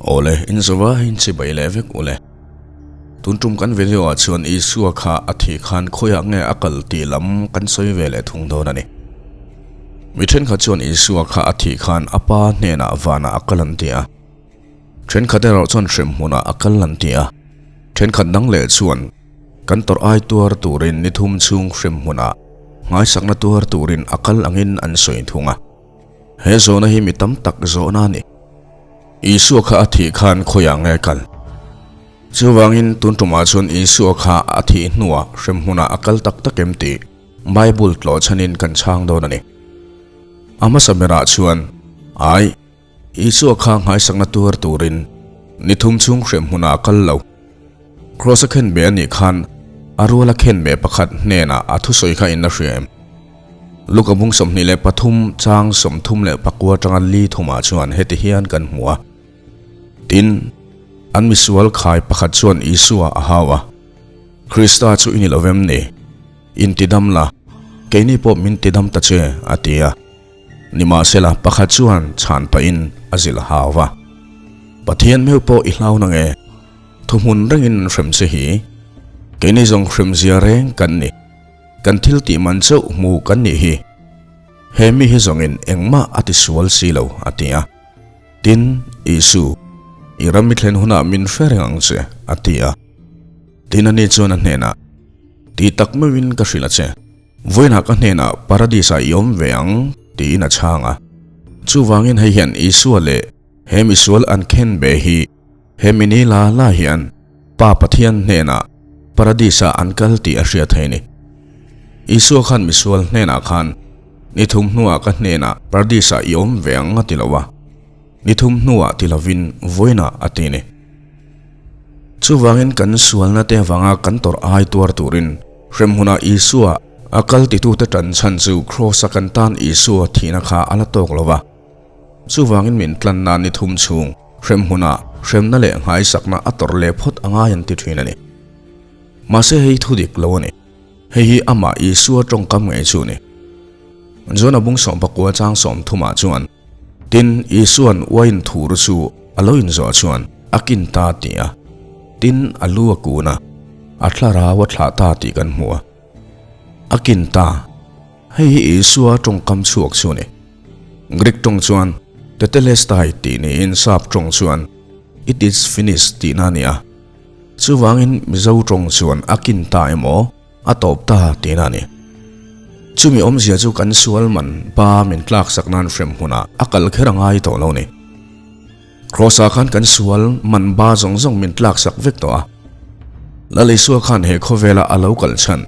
Awle, in zova in chibai leh vek ule. Tun tum kan video ah chuan Isua kha a thih khan khawiah nge a kal tih lam kan sawi ve leh thung dawn a ni. Mi thenkhat chuan Isua kha a thih khan a pa hnenah vanah a kal an ti a. Thenkhat erawh chuan hremhmunah a kal an ti a. Thenkhat dang leh chuan kan tawrh ai tuar turin ni thum chhung hremhmunah nghaisakna tuar turin a kal angin an sawi thung a. He zawhna hi mi tam tak zawhna a ni. Isua kha a thih khan khawiah nge kal? Chuvangin tun tumah chuan Isua kha a thih hnuah hremhmunah a kal tak tak em tih Bible tlawh chhanin kan chhang dawn a ni. A hmasa berah chuan, Ai, Isua kha nghaisakna tuar turin ni thum chhung hremhmunah a kal lo. Kraws a khen ve a nih khan a ruala khen ve pakhat hnenah a thusawi kha in la hria em? Luka bung 23 chang 34 atanga li thumah chuan heti hian kan hmu a. Tin, an misual khai pakhat chuan Isua a hau a, Krista chu i ni lo vem ni? Intidam la, keini pawh min tidam ta che, a ti a. Nimahsela, pakhat chuan chhan pahin a zilh hau va, Pathian meu pawh i hlau nange? Thuhmun rengin an hrem che hi. Keini zawng hremzia reng kan ni. Kan thil tih man chauh hmu kan nih hi. He mi hi zawngin engmah a ti sual si lo, a ti a. Tin, Isu, i ram i thlen hunah min hre reng ang che, a ti a. Tin, ani chuan a hnenah, Ti tak meuhin ka hrilh a che. Vawiinah ka hnenah Paradis-ah i awm ve ang, tiin a chhang a. Chuvangin hei hian Isua leh he misual an khen ve hi he mini la la hian Pa Pathian hnenah Paradis-ah an kal tih a hriat thei a ni. Isua khan misual hnenah khan, Ni thum hnuah ka hnenah Paradis-ah i awm ve ang a ti lo a. Ni thum hnuah ti lovin vawiinah a ti a ni. Chuvangin kan sualna te avanga kan tawrh ai tuar turin hremhmunah Isua a kal titute tan chhan chu Kraws-a kan tan Isua thihna kha a la tawk lo va. Chuvangin min tlanna ni thum chhung hremhmunah hremna leh nghaisakna a tawrh leh phawt a ngai an ti thin a ni. Mahse hei thu dik lo a ni. Hei hi amah Isua tawngkam ngei chu a ni. John-a bung sawmpakua chang 30 ah chuan, Tin, Isua'n uain thur chu a lo inzawh chuan a kin ta tih a, tin a lu a kun a, a thlarau a thlah ta tih kan hmu a. A kin ta. Hei hi Isua tawngkam chhuak chu a ni. Greek tawng chuan Tetelestai tih niin Sap tawng chuan It is finished tihna a ni a. Chuvangin Mizo tawng chuan a kin ta emaw, A tawp ta tihna a ni. Chumi awmzia chu kan sual man pa min tlak sak nan hrem hunah a kal kher a ngai tawh lo ni. Kraws-ah khan kan sual man ba zawng zawng min tlak sak vek tawh a. Lal Isua khan he khawvela a lo kal chhan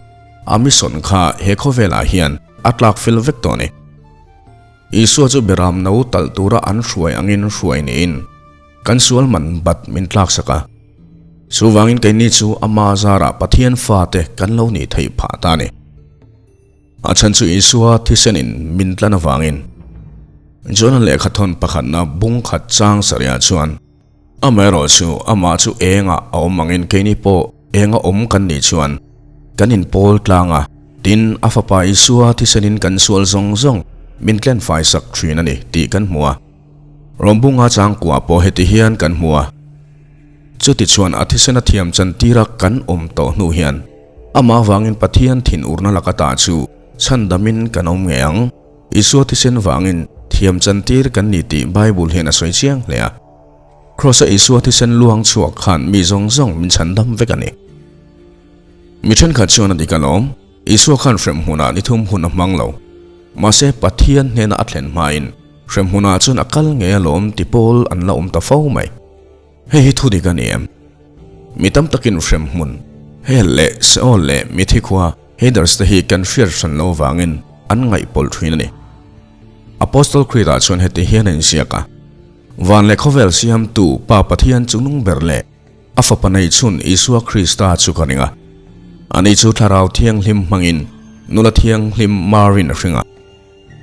a mission kha he khawvelah hian a tlak fel vek tawh a ni. Isua chu beram no talh tura an hruai angin hruai niin kan sual man bat min tlak sak a. Chuvangin keini chu ama zarah Pathian fate kan lo nih theih phah ta a ni. A chhan chu Isua thisenin min tlan avangin. Jonah lehkha thawn pakhatna bung khat chang sarihah chuan, Amaherawh chu amah chu engah a awm angin keini pawh enga awm kan nih chuan kan inpawl tlang a, tin a fapa Isua thisenin kan sual zawng zawng min tlenfai sak thin a ni tih kan hmu a. Rawngbunga changkua pawh heti hian kan hmu a. Chutichuan a thisen a thiam chantira kan awm tawh hnu hian amah vangin Pathian thinurna laka tah chu chhandamin kan awm ngei ang. Isua thisen vangin thiam chantir kan ni tih Bible hian a sawi chiang hle a. Kraws-a Isua thisen luang chhuak khan mi zawng zawng min chhandam vek a ni. Mi thenkhat chuan a dik alawm, Isua khan hremhmunah ni thum hun a hmang lo. Mahse Pathian hnena a thlen hmain hremhmunah chuan a kal ngei alawm ti pawl an la awm ta fo mai. Hei hi thu dik a ni em? Mi tam takin hremhmun, hel leh Seol leh mithi khua Hades te hi kan hriat hran lo vangin an ngaihpawlh thin a ni. Apostle Creed-ah chuan heti hian a inziak a, Van leh khawvel siamtu Pa Pathian chungnung ber leh a Fapa neichhun Isua Krista chu ka ring a. Ani chu Thlarau Thianghlim hmangin nula thianghlim Marin a hring a.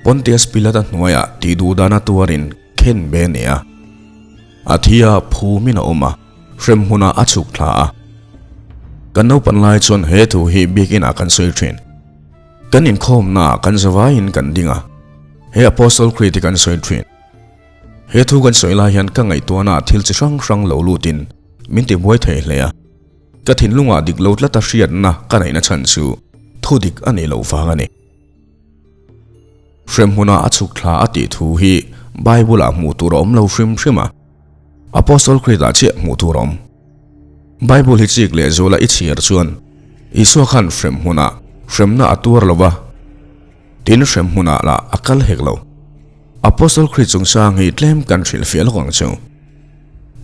Pontius Pilata hnuaiah tihduhdana tuarin khen be nia. A thi a, phumin a awm a, hrem hmunah a chhuk thla a. Kan naupan lai chuan he thu hi biakinah kan sawi thin. Kan inkhawmnaah kan zavaiin kan ding a, he Apostle Creed hi kan sawi thin. He thu kan sawi lai hian ka ngaihtuahna ah thil chi hrang hrang lo lutin min ti buai thei hle a. Ka thinlungah dik lo tlata hriatna ka neihna chhan chu thu dik a nih loh vang a ni. Hremhmunah a chhuk thla a tih thu hi Bible ah hmuh tur a awm lo hrim hrim a, Apostle Creed ah chiah hmuh tur a awm. Bible hi chik leh zuala i chhiar chuan Isua khan hremhmunah hremna a tuar lo va, tin hremhmunah lah a kal hek lo. Apostle Creed chungchang hi tlem kan hrilhfiah lawk ang chu.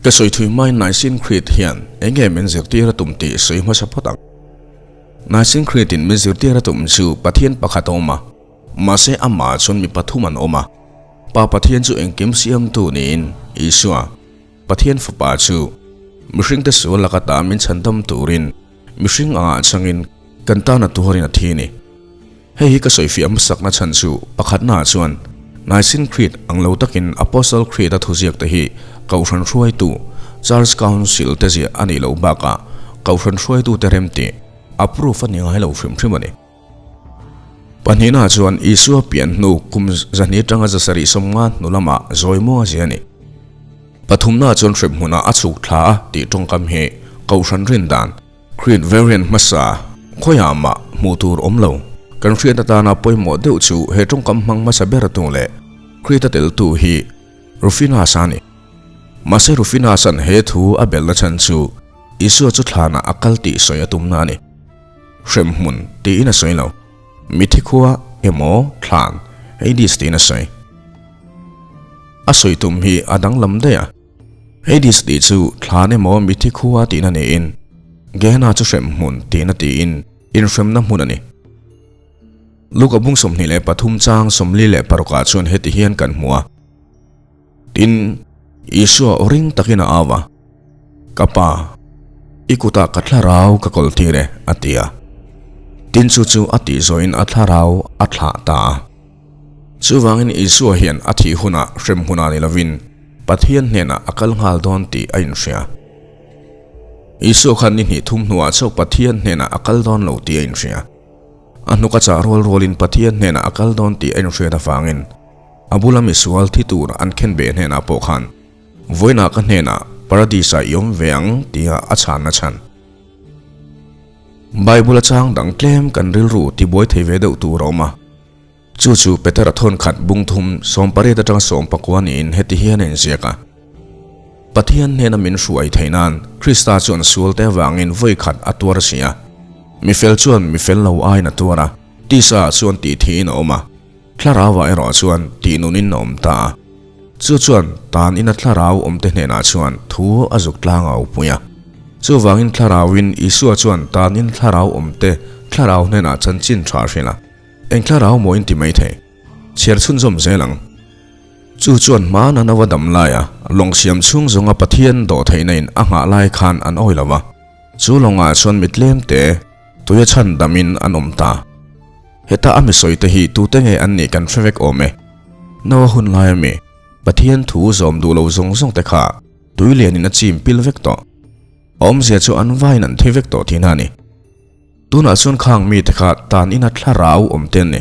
Ka sawi thui hmain Nicene Creed hian enge min zirtir a tum tih sawi hmasa phawt ang. Nicene Creed in min zirtir a tum chu Pathian pakhat a awm a, mahse amah chuan mi pathum an awm a. Pa Pathian chu engkim siamtu niin Isua, Pathian Fapa chu mihringte sual laka ta min chhandam turin mihring angah changin kan tana tuarin a thi a ni. Hei hi ka sawifiah hmasakna chhan chu pakhatnaah chuan Nicene Creed ang lo takin Apostle Creed-a thuziakte hi Kohhran hruaitu Church Council te ziah a nih loh bakah Kohhran hruaitute remtih, approve, a ni ngai lo hrim hrim a ni. Pahnihnaah chuan Isua pian hnu kum zahnih atanga zasarih sawmnga hnu lamah zawi maw a zia a ni. Pathumnaah chuan hremhmunah a chhuk thla a tih tawngkam hi Kohhran rin dan, Creed variant hmasa khawiah mah hmuh tur awm lo. Kan hriat atana pawimawh deuh chu he tawngkam hmang hmasa ber tu leh Creed a teltu hi Rufinus a ni. Mahse Rufinus-a'n he thu a belhna chhan chu Isua chu thlanah a kal tih sawi a tumna a ni. Hremhmun tiin a sawi lo. Mithi khua emaw thlan Hades tiin a sawi. A sawi tum hi a danglam daih a. Hades tih chu thlan emaw mithi khua tihna niin Gehenna chu hremhmun tihna tiin inhremna hmun a ni. Luka bung 23 chang 46 ah chuan heti hian kan hmu a. Tin, Isua aw ring takin a au a, Ka Pa, i kutah ka thlarau ka kawl tir e, a ti a. Tin chu chu a tih zawhin a thlarau a thlah ta a. Chuvangin Isua hian a thih hunah hrem hunah ni lovin Pathian hnenah a kal nghal dawn tih a inhria. Isua khan ni hnih thum hnuah chauh Pathian hnenah a kal dawn lo tih a inhria. A hnuk a chah rual rualin Pathian hnenah a kal dawn tih a inhriat avangin A bula misual thi tur an khen beh hnenah pawh khan, Vawiinah ka hnenah Paradis-ah i awm ve ang tia a chhanna chhan. Bible-a chang dang tlem kan rilru tibuai thei ve deuh tur a awm a. Chu chu Petera thawnkhat bung thum 18 atanga 19 niin heti hian a inziak a, Pathian hnena min hruai theih nan Krista chuan sualte avangin vawikhat a tuar si a. Mifel chuan mifel lo aiin a tuar a, tisa-ah chuan tihthihin a awm a. Thlarauah erawh chuan tih nunin a awm ta a, chu chuan tan ina thlarau awmte hnenah chuan thu a zuk tlang a upui a. Chuvangin thlarauin Isua chuan tan in thlarau awmte thlarau hnenah chanchin tha a hrilh a, Eng thlarau maw in ti mai thei? Chhiar chhunzawm zel ang. Chu chuan hmana nova dam laia lawng siam chhung zawnga Pathian dawh theihna in a nghah lai khan an awi lo va, chu lawngah chuan mi tlemte tuia chhan damin an awm ta. Heta a mi sawi te hi tute nge an nih kan hre vek awm e. Noa hun lai a mi, Pathian thu zawm duh lo zawng zawng te kha tui lianin a chim pil vek tawh. A awmzia chu an vaiin an thi vek tawh tihna a ni. Tunah chuan khang mi te kha tan ina thlarau awm te an ni.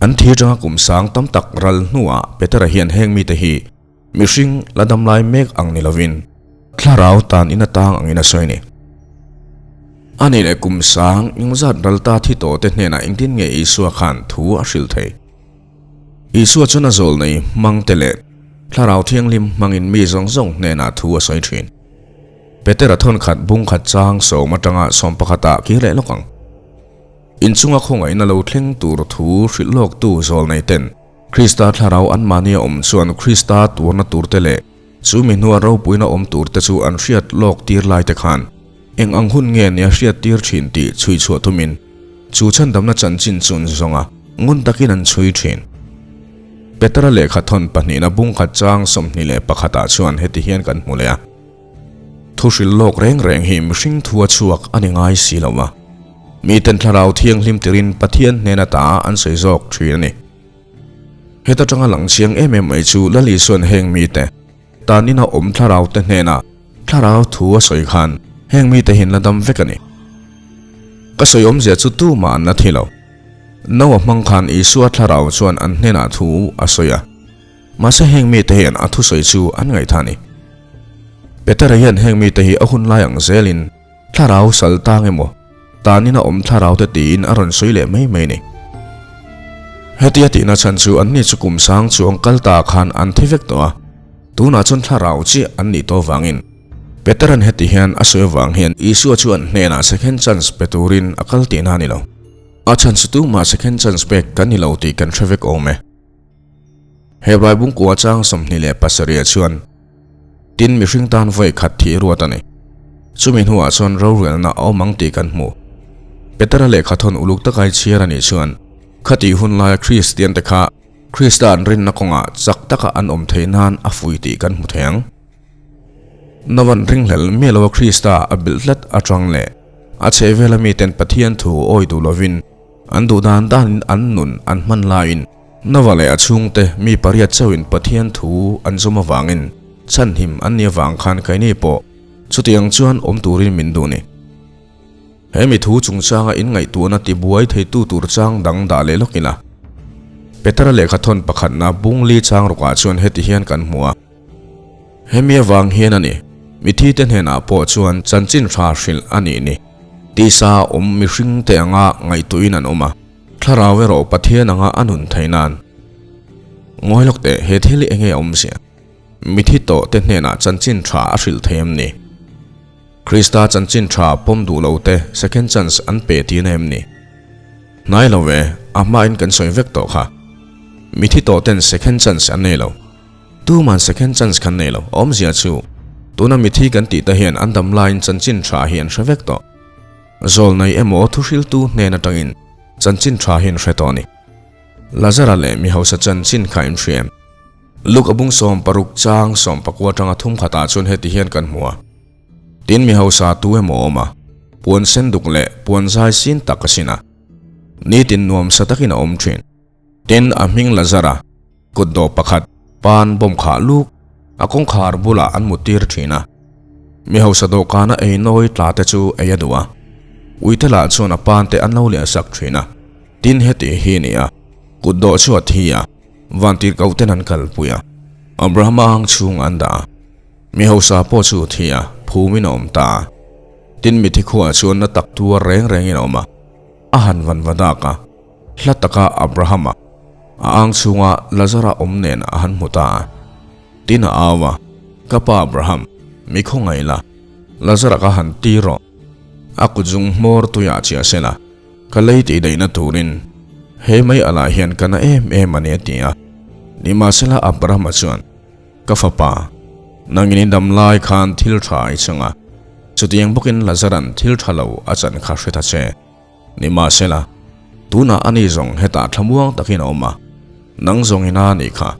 An thi atanga kum sang tam tak ral hnuah Petera hian heng mi te hi Mihring la dam lai mek ang ni lovin thlarau tan in atang angin a sawi ni. A nih leh kum sang engzat ral ta thi tawh te hnenah engtin nge Isua khan thu a hrilh thei? Isua chuan a zawl nei hmang te leh thlarau thianghlim hmangin mi zawng zawng hnenah thu a sawi thin. Petera thawnkhat bungkhat chang sawm atanga sawmpakhatah kir leh lawk ang. Inchunga khawngaihna lo thleng tur thu hrilh lawktu zawl nei ten Krista thlarau anmahni a awm chuan Krista tuarna turte leh chu mi hnua ropuina awm turte chu an hriat lawk tir laite khan eng ang hun nge nia hriat tir thin tih chhui chhuah tumin chu chhandamna chanchin chun zawnga ngun takin an chhui thin. Petera lehkha thawn pahnihna bungkhat chang 21 ah chuan heti hian kan hmu leh a. Thu hrilh lawk reng reng hi mihring thu a chhuak a ni ngai si lo a. Miten thlarau thianghlim tirin Pathian hnen ata an sawi zawk thin a ni. Heta tanga lang chiang em em mai chu Lal Isua'n heng mite tan ina awm thlarau te hnenah thlarau thu a sawi khan heng mite hian la dam vek a ni. Ka sawi awmzia chu tumah an la thi lo. Noa hmang khan Isua thlarau chuan an hnenah thu a sawi a. Mahse heng mite hian a thusawi chu an ngaihthah a ni. Petera hian heng mite hi a hun lai ang zelin thlarau sal tang emaw, tanin a awm thlarau te tiin a rawn sawi leh mai mai a ni. Hetia tihna chhan chu anni chu kum sang chuang kal ta khan an thi vek tawh a, tunah chuan thlarau chiah an nih tawh vangin Petera'n heti hian a sawi avang hian Isua chu an hnenah second chance pe turin a kal tihna a ni lo. A chhan chu tumah second chance pek kan ni lo tih kan hre vek awm e. Hebrai bungkua chang 27 chuan, Tin, mihring tan vawi khat thih ruat a ni. Chumi hnuah chuan rorelna a awm ang tih kan hmu. Petera lehkha thawn uluk taka i chhiar a nih chuan, khatih hun laia Kristian te kha Krista an rinna kawngah chak taka an awm theih nan a fui tih kan hmu thei ang. Novan ringhlel miah loa Krista a bilh tlat atang leh a chhehvela miten Pathian thu awi duh lovin an duh dan danin an nun an hman laiin Nova leh a chhungte mi pariat chauhin Pathian thu an zawm avangin chhanhim an nih avang khan keini pawh chutiang chuan awm turin min duh ni. He mi thu chungchanga inngaihtuahna tibuai theitu tur chang dang dah leh lawk ila. Petera lehkha thawn pakhatna bungli chang rukah chuan heti hian kan hmu a. Hemi avang hian a ni, mithi te hnenah pawh chuan chanchin tha hrilh a nih ni. Tisa awm mihring te anga ngaihtuahin an awm a, thlarau erawh Pathian anga a nun theih nan. Ngawi lawk teh, he thil hi enge a awmzia? Mithi tawh te hnenah chanchin tha a hrilh thei em ni? Krista chanchin tha pawm duh lo te second chance an pe tihna em ni? Hnai lo ve, a hmain kan sawi vek tawh kha. Mithi tawh ten second chance an nei lo. Tuman second chance kan nei lo, awmzia chu tuna mithi kan tih te hian an dam laiin chanchin tha hi an hre vek tawh. Zawlnei emaw thuhriltu hnen atangin chanchin tha hi an hre tawh a ni. Lazara leh mi hausa chanchin kha in hria em? Luke a bung 60 chang 14 atanga thum khatah chuan heti hian kan hmu a. Tin mi hausa tu emaw awm a, puan sen duk leh puan zai sin tak a sin a, nitin nuamsa takin a awm thin. Tin a hming Lazara, kut dawh pakhat, pan bawm khah luk, a kawngkhar bulah an mut tir thin a. Mi hausa dawhkana ei nawi tla te chu ei a duh a, uite lah chuan a pan te an lo leh sak thin a. Tin heti hi a ni a, kut dawh chu a thi a, vantirhkoh ten an kalpui a, Abrahama ang chhung an dah a. Mi hausa pawh chu a thi a, phumin a awm ta a. Tin mithi khuaah chuan na tak tuar reng rengin a awm a, a han van va dak a. Hla taka Abrahama a ang chhunga Lazara awm nen a han hmu ta a. Tin a au a, Ka pa Abraham, mi khawngaih la, Lazara ka han ti rawh. A kut zung hmawr tuiah chiah se la, ka lei tih daihna turin he mai alah hian ka na em em a ni a ti a. Nimahsela Abrahama chuan, Ka fapa, nangin i dam lai khan thil tha i chang a, chutiang bawkin Lazaran thil tha lo a chan kha hre ta che. Nimahsela, tunah ani zawng hetah thlamuang takin a awm a, nang zawng ina a nih kha.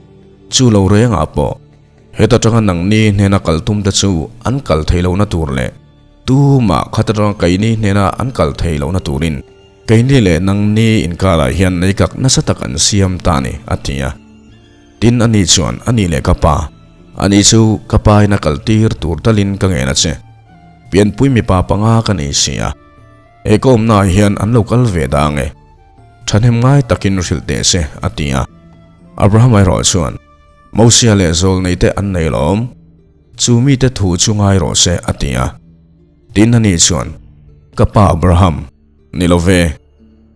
Chu lo rengah pawh, heta tanga nangni hnena kal tum te chu an kal thei lohna tur leh tumah khata tanga keini hnena an kal thei lohna turin keini leh nangni inkarah hian neikak nasa tak an siam ta a ni, a ti a. Tin, ani chuan, A nih leh ka pa, ani chu ka pa in a kal tir tur talin ka ngen a che. Pianpui mipa panga ka nei si a. He ka awmnaah hian an lo kal ve dah ange. Thahnem ngai takin hrilh teh se, a ti a. Abraham erawh chuan, Mosia leh Zawlneite an nei lawm. Chu mite thu chu ngai rawh se, a ti a. Tin ani chuan, Ka pa Abraham, ni lo ve.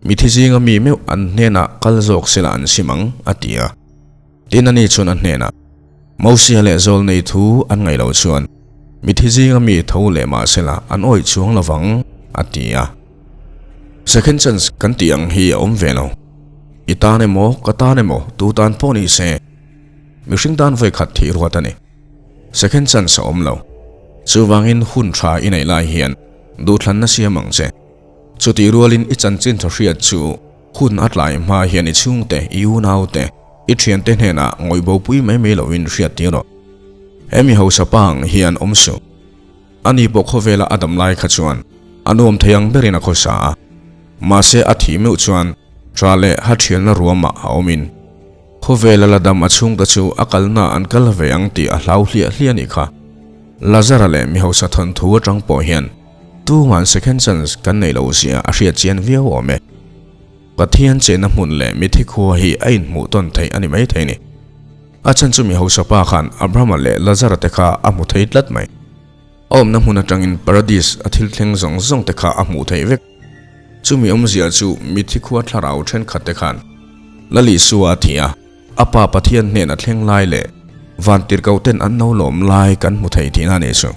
Mithi zinga mi meuh an hnenah kal zawk sela an sim ang, a ti a. Tin ani chuan a hnenah, Mosia leh Zawlnei thu an ngaih loh chuan mithi zinga mi tho leh mah sela an awih chuang lo vang, a ti a. Second chance kan tih ang hi a awm ve lo. I tan emaw, ka tan emaw, tu tan pawh ni se, mihring tan vawi khat thih ruat a ni. Second chance a awm lo. Chuvangin hun tha i neih lai hian duhthlanna siam ang che. Chutih rualin i chanchin tha hriat chu Hun a tlai hma hian i chhungte, i unaute, i thiante hnenah ngawih bopui mai mai loin hriat tir rawh. He mi hausa pa ang hian awm suh. Ani pawh khawvela a dam lai kha chuan a nuam thei ang berin a khawsa a. Mahse a thih meuh chuan tha leh ha thialna ruamah a awmin khawvela la dam a chhungte chu a kalna an kal ve ang tih a hlau hliah hliah a nih kha. Lazara leh mi hausa thawnthu atang pawh hian Tuman second chance kan nei lo zia a hriat chian viau awm e. Pathian chenna hmun leh mithi khua hi a inhmuh tawn theih a ni mai thei ni. A chhan chu mi hausa pa khan Abrahama leh Lazara te kha a hmu thei tlat mai. A awmna hmun atangin Paradis a thil thleng zawng zawng te kha a hmuh theih vek. Chumi awmzia chu mithi khua thlarau thenkhat te khan Lal Isua a thi a, a Pa Pathian hnen a thleng lai leh vantirhkoh ten an lo lawm lai kan hmu thei tihna a nih chu.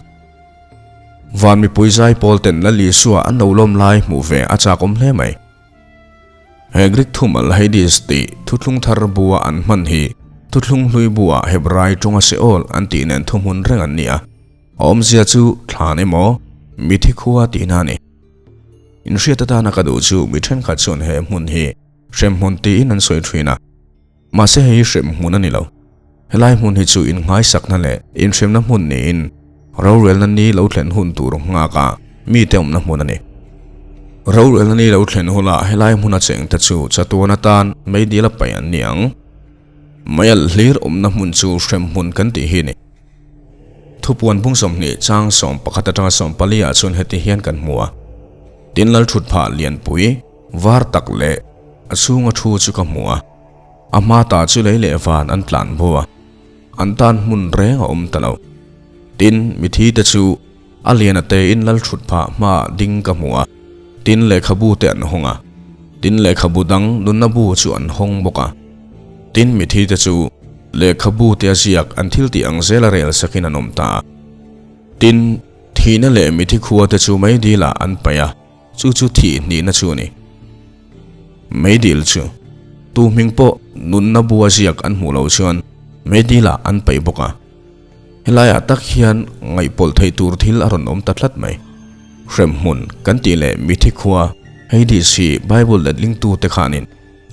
Van mipui zaipawl ten Lal Isua an lo lawm lai hmuh ve a chakawm hle mai. He Greek thumal Hades tih thuthlung thar bua an hman hi thuthlung hlui bua Hebrai tawnga Sheol an tih nen thuhmun reng an ni a, a awmzia chu thlan emaw mithi khua tihna a ni. Inhriat atana ka duh chu mi thenkhat chuan he hmun hi hremhmun tiin an sawi thin a, mahse hei hi hremhmun a ni lo. Helai hmun hi chu inngaisakna leh inhremna hmun niin rorelna ni lo thlen hun tur nghaka mite awmna hmun a ni. Rorelna ni lo thlen hula helai hmuna chengte chu chatuan atan meidil a paih an ni ang. Meialh hlir awmna hmun chu hremhmun kan tih hi a ni. Thupuan bung 20 chang 11 atanga 14 ah chuan heti hian kan hmu a, Tin Lalthutphah lianpui var tak leh a chhunga thu chu ka hmu a. A hma ta chu lei leh van an tlan bo a, an tan hmun reng a awm ta lo. Tin, mithi te chu a lian a tein lal thut phah hmaah ding ka hmu a, tin lehkhabu te an hawng a, tin lehkhabu dang nunna bu chu an hawng bawk a. Tin, mithi te chu lehkhabu te a ziak an thil tih ang zela rel sakin an awm ta a. Tin, thihna leh mithi khua te chu meidil ah an paih a. Chu chu thih hnihna chu a ni. Meidil chu tu hming pawh nunna bua ziak an hmuh loh chuan meidilah an paih bawk a. Helaiah tak hian ngaihpawlh theih tur thil a rawn awm ta tlat mai. Hremhmun kan tih leh mithi khua Hades hi Bible letlingtute khanin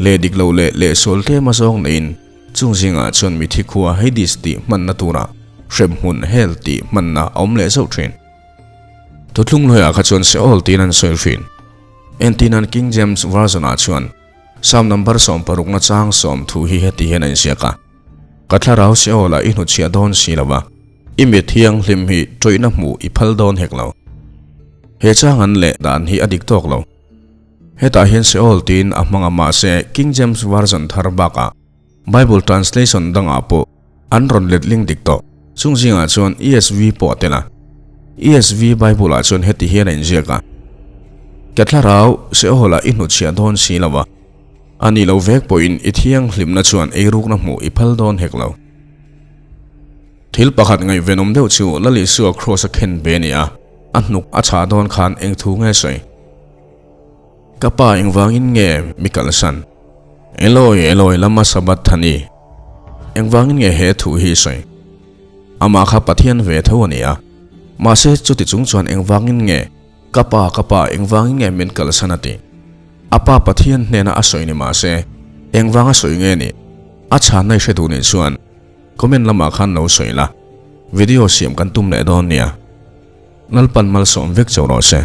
leh dik loh leh lehsual tlem a zawng neiin chung zingah chuan mithi khua Hades tih hmanna turah hremhmun hell tih hmanna a awm leh zauh thin. Thuthlung hnuaiah kha chuan Seol tiin an sawi thin. Entirnan King James Version-ah chuan Psalm number 60 na chang sawm thu hi heti hian a inziak a, Ka thlarau Seol-ah i hnutchhiah dawn si lo va, i mi thianghlim hi tawihna hmuh i phal dawn hek lo. He chang an leh dan hi a dik tawk lo. Hetah hian Seol tiin a hmang a mahse King James Version thar bakah Bible translation dangah pawh an rawn letling dik tawh. Chung zingah chuan ESV pawh a tel a. ESV Bible-ah chuan heti hian a inziak a, Ka thlarau Seol-ah i hnutchhiah dawn si lo a, a nih loh vek pawhin i thianghlimna chuan eirukna hmuh i phal dawn hek lo. Thil pakhat ngaihvenawm deuh chu Lal Isua Kraws a khen ve a ni a, a hnuk a chhah dawn khan eng thu nge sawi? Ka pa engvangin nge mi kalsan? Eloi, Eloi, lama sabachthani? Engvangin nge he thu hi sawi? Amah kha Pathian ve tho a ni a. Mahse chuti chung chuan engvangin nge Ka pa, ka pa, engvangin nge min kalsan a tih? A pa Pathian hnena a sawi ni mahse engvanga sawi nge ni? A chhanna i hre duh nih chuan comment lamah khan lo sawi la, video siam kan tum leh dawn nia. Lalpan malsawm vek chauh rawh se.